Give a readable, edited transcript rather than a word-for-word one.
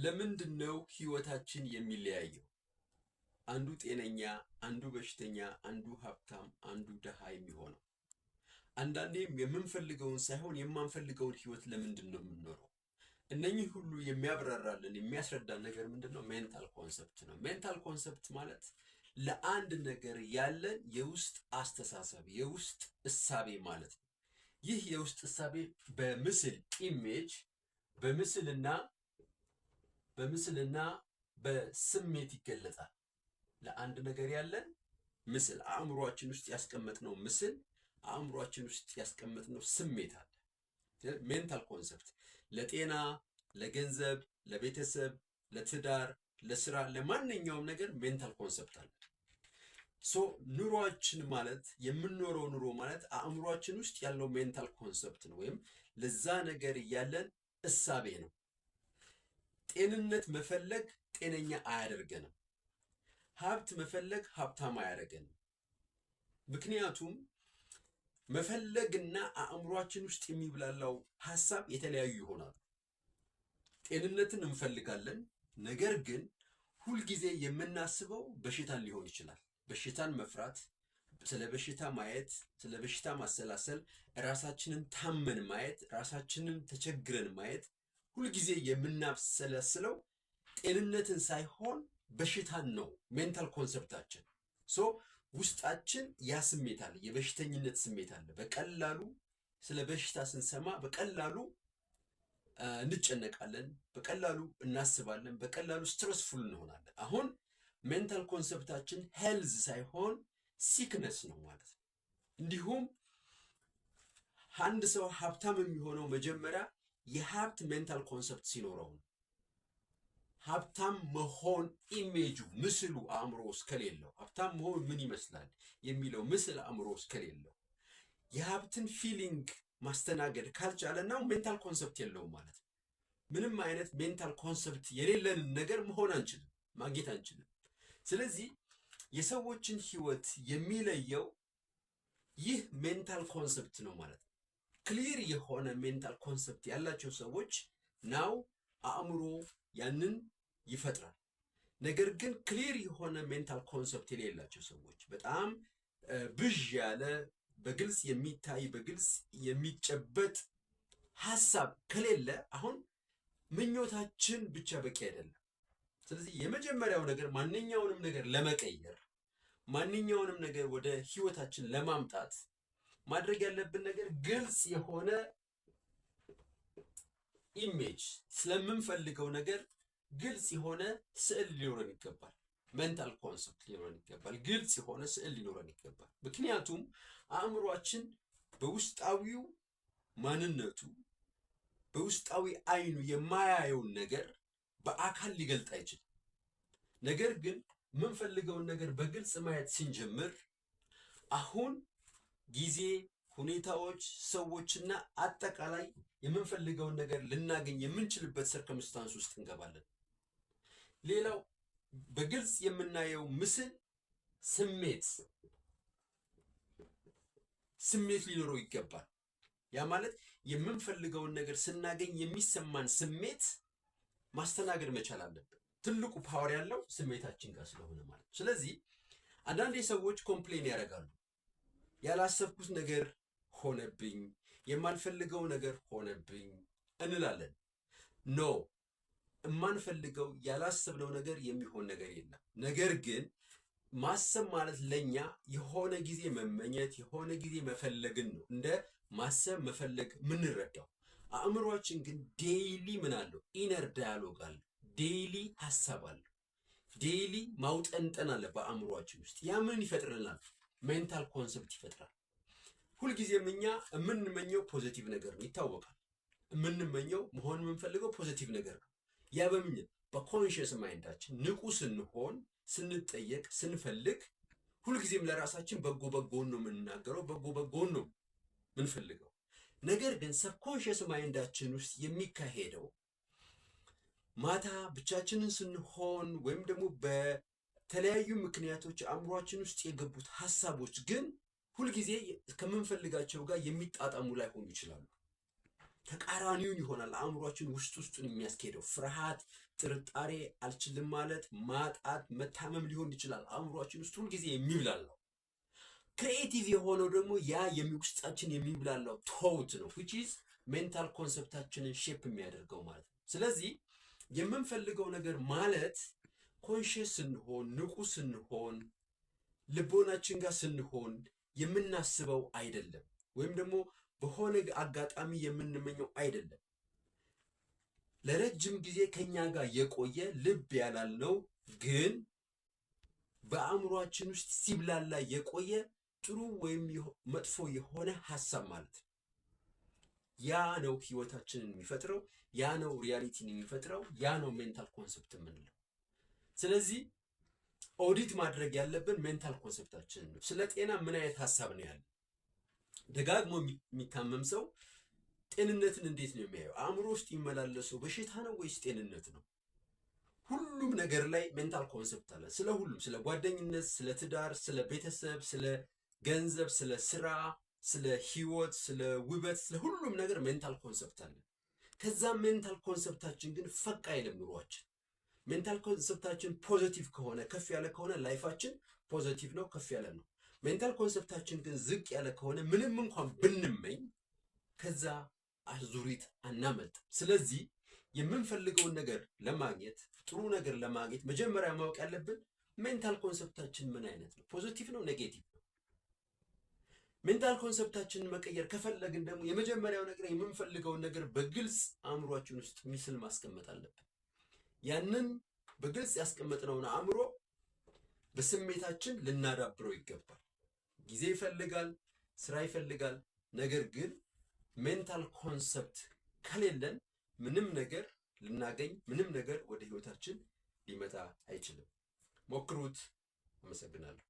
ለምንድን ነው ህይወታችን የሚለያየው? አንዱ ጤነኛ፣ አንዱ በሽተኛ፣ አንዱ ሀብታም፣ አንዱ ድሃ የሚሆነው? አንዳንዴም የምንፈልገውን ሳይሆን የማንፈልገውን ህይወት ለምንድን ነው የምንኖረው? እነኚህ ሁሉ የሚያብራራልን፣ የሚያስረዳን ነገር ምንድን ነው? Mental concept ነው። Mental concept ማለት ለአንድ ነገር ያለን የውስጥ አስተሳሰብ፣ የውስጥ እሳቤ ማለት ነው። ይህ የውስጥ እሳቤ በምስል image፣ በምስልና በስሜት ይገለጻል። ለአንድ ነገር ያለን ምስል፣ አእምሯችን ውስጥ ያስቀመጥነው ምስል፣ አእምሯችን ውስጥ ያስቀመጥነው ስሜት አለ። Mental concept ለጤና፣ ለገንዘብ፣ ለቤተሰብ፣ ለትዳር፣ ለስራ፣ ለማንኛውም ነገር mental concept አለ። So ኑሯችን ማለት፣ የምንኖረው ኑሮ ማለት አእምሯችን ውስጥ ያለው mental concept ነው፣ ወይም ለዛ ነገር ያለን እሳቤ ነው። ጤንነት መፈለግ ጤነኛ አያደርገንም። ሀብት መፈለግ ሀብታም አያደርገንም። ምክንያቱም መፈለግና አእምሯችን ውስጥ የሚብላላው ሀሳብ የተለያዩ ይሆናሉ። ጤንነትን እንፈልጋለን፣ ነገር ግን ሁልጊዜ የምናስበው በሽታን ሊሆን ይችላል። በሽታን መፍራት፣ ስለ በሽታ ማየት፣ ስለ በሽታ ማሰላሰል፣ ራሳችንን ታመን ማየት፣ ራሳችንን ተቸግረን ማየት፣ ሁልጊዜ የምናሰላስለው ጤንነትን ሳይሆን በሽታን ነው mental concept ኣችን። So ውስጣችን ያ ስሜት አለ፣ የበሽተኝነት ስሜት አለ። በቀላሉ ስለ በሽታ ስንሰማ በቀላሉ እንጨነቃለን፣ በቀላሉ እናስባለን፣ በቀላሉ stressful እንሆናለን። አሁን mental concept ኣችን health ሳይሆን sickness ነው ማለት ነው። እንዲሁም አንድ ሰው ሀብታም የሚሆነው መጀመሪያ የሀብት mental concept ሲኖረው ነው። ሀብታም መሆን ኢሜጁ፣ ምስሉ አእምሮ ውስጥ ከሌለው፣ ሀብታም መሆን ምን ይመስላል የሚለው ምስል አእምሮ ውስጥ ከሌለው፣ የሀብትን feeling ማስተናገድ ካልቻለ now mental concept የለውም ማለት ነው። ምንም አይነት mental concept የሌለንን ነገር መሆን አንችልም፣ ማግኘት አንችልም። ስለዚህ የሰዎችን ህይወት የሚለየው ይህ mental concept ነው ማለት ነው። Clear የሆነ mental concept ያላቸው ሰዎች now አእምሮ ያንን ይፈጥራል። ነገር ግን clear የሆነ mental concept የሌላቸው ሰዎች፣ በጣም ብዥ ያለ፣ በግልጽ የሚታይ፣ በግልጽ የሚጨበጥ ሀሳብ ከሌለ አሁን ምኞታችን ብቻ በቂ አይደለም። ስለዚህ የመጀመሪያው ነገር ማንኛውንም ነገር ለመቀየር፣ ማንኛውንም ነገር ወደ ህይወታችን ለማምጣት ማድረግ ያለብን ነገር ግልጽ የሆነ image፣ ስለምንፈልገው ነገር ግልጽ የሆነ ስዕል ሊኖረን ይገባል። Mental concept ሊኖረን ይገባል። ግልጽ የሆነ ስዕል ሊኖረን ይገባል። ምክንያቱም አእምሯችን በውስጣዊው ማንነቱ፣ በውስጣዊ አይኑ የማያየውን ነገር በአካል ሊገልጥ አይችልም። ነገር ግን የምንፈልገውን ነገር በግልጽ ማየት ስንጀምር አሁን ጊዜ፣ ሁኔታዎች፣ ሰዎችና አጠቃላይ የምንፈልገውን ነገር ልናገኝ የምንችልበት circumstance ውስጥ እንገባለን። ሌላው በግልጽ የምናየው ምስል ስሜት ሊኖረው ይገባል። ያ ማለት የምንፈልገውን ነገር ስናገኝ የሚሰማን ስሜት ማስተናገድ መቻል አለብን። ትልቁ power ያለው ስሜታችን ጋር ስለሆነ ማለት ነው። ስለዚህ አንዳንዴ ሰዎች complain ያደርጋሉ። ያላሰብኩት ነገር ሆነብኝ፣ የማልፈልገው ነገር ሆነብኝ እንላለን። No፣ የማንፈልገው፣ ያላሰብነው ነገር የሚሆን ነገር የለም። ነገር ግን ማሰብ ማለት ለኛ የሆነ ጊዜ መመኘት፣ የሆነ ጊዜ መፈለግን ነው እንደ ማሰብ መፈለግ የምንረዳው። አእምሯችን ግን daily ምን አለው? Inner dialogue አለው። Daily ሀሳብ አለው። Daily ማውጠንጠን አለ በአእምሯችን ውስጥ። ያ ምን ይፈጥርልናል? Mental concept ይፈጥራል። ሁልጊዜም እኛ የምንመኘው positive ነገር ነው፣ ይታወቃል። የምንመኘው፣ መሆን የምንፈልገው positive ነገር ነው። ያ በምን በ conscious mind ኣችን ንቁ ስንሆን፣ ስንጠየቅ፣ ስንፈልግ ሁልጊዜም ለራሳችን በጎ በጎን ነው የምንናገረው፣ በጎ በጎን ነው የምንፈልገው። ነገር ግን subconscious mind ኣችን ውስጥ የሚካሄደው ማታ ብቻችንን ስንሆን ወይም ደግሞ በተለያዩ ምክንያቶች አእምሯችን ውስጥ የገቡት ሀሳቦች ግን ሁልጊዜ ከምንፈልጋቸው ጋር የሚጣጣሙ ላይሆኑ ይችላሉ። ተቃራኒውን ይሆናል አእምሯችን ውስጥ ውስጡን የሚያስኬደው ፍርሃት፣ ጥርጣሬ፣ አልችልም ማለት፣ ማጣት፣ መታመም ሊሆን ይችላል። አእምሯችን ውስጥ ሁልጊዜ የሚብላላው። Creative የሆነው ደግሞ ያ የሚውስጣችን የሚብላላው thought ነው፣ which is mental concept ኣችንን shape የሚያደርገው ማለት ነው። ስለዚህ የምንፈልገው ነገር ማለት conscious ስንሆን፣ ንቁ ስንሆን፣ ልቦናችን ጋር ስንሆን የምናስበው አይደለም፣ ወይም ደግሞ በሆነ አጋጣሚ የምንመኘው አይደለም። ለረጅም ጊዜ ከኛ ጋር የቆየ፣ ልብ ያላልነው ግን በአእምሯችን ውስጥ ሲብላላ የቆየ ጥሩ ወይም መጥፎ የሆነ ሀሳብ ማለት ነው። ያ ነው ህይወታችንን የሚፈጥረው፣ ያ ነው reality ን የሚፈጥረው፣ ያ ነው mental concept የምንለው። ስለዚህ ኦዲት ማድረግ ያለብን mental concept ኣችንን ነው። ስለ ጤና ምን አይነት ሀሳብ ነው ያለን? ደጋግሞ የሚታመም ሰው ጤንነትን እንዴት ነው የሚያየው? አእምሮ ውስጥ የሚመላለሰው በሽታ ነው ወይስ ጤንነት ነው? ሁሉም ነገር ላይ mental concept አለ። ስለ ሁሉም፣ ስለ ጓደኝነት፣ ስለ ትዳር፣ ስለ ቤተሰብ፣ ስለ ገንዘብ፣ ስለ ስራ፣ ስለ ህይወት፣ ስለ ውበት፣ ስለ ሁሉም ነገር mental concept አለ። ከዛ mental concept ኣችን ግን ፈቅ አይልም ኑሯችን። Mental concept ኣችን positive ከሆነ፣ ከፍ ያለ ከሆነ life ኣችን positive ነው፣ ከፍ ያለ ነው። Mental concept ኣችን ግን ዝቅ ያለ ከሆነ ምንም እንኳን ብንመኝ ከዛ አዙሪት አናመልጥም። ስለዚህ የምንፈልገውን ነገር ለማግኘት፣ ጥሩ ነገር ለማግኘት መጀመሪያ ማወቅ ያለብን mental concept ኣችን ምን አይነት ነው? Positive ነው? Negative ነው? Mental concept ኣችንን መቀየር ከፈለግን ደግሞ የመጀመሪያው ነገር የምንፈልገውን ነገር በግልጽ አእምሯችን ውስጥ ምስል ማስቀመጥ አለብን። ያንን በግልጽ ያስቀመጥነውን አእምሮ በስሜታችን ልናዳብረው ይገባል። ጊዜ ይፈልጋል፣ ስራ ይፈልጋል። ነገር ግን mental concept ከሌለን ምንም ነገር ልናገኝ፣ ምንም ነገር ወደ ህይወታችን ሊመጣ አይችልም። ሞክሩት። አመሰግናለሁ።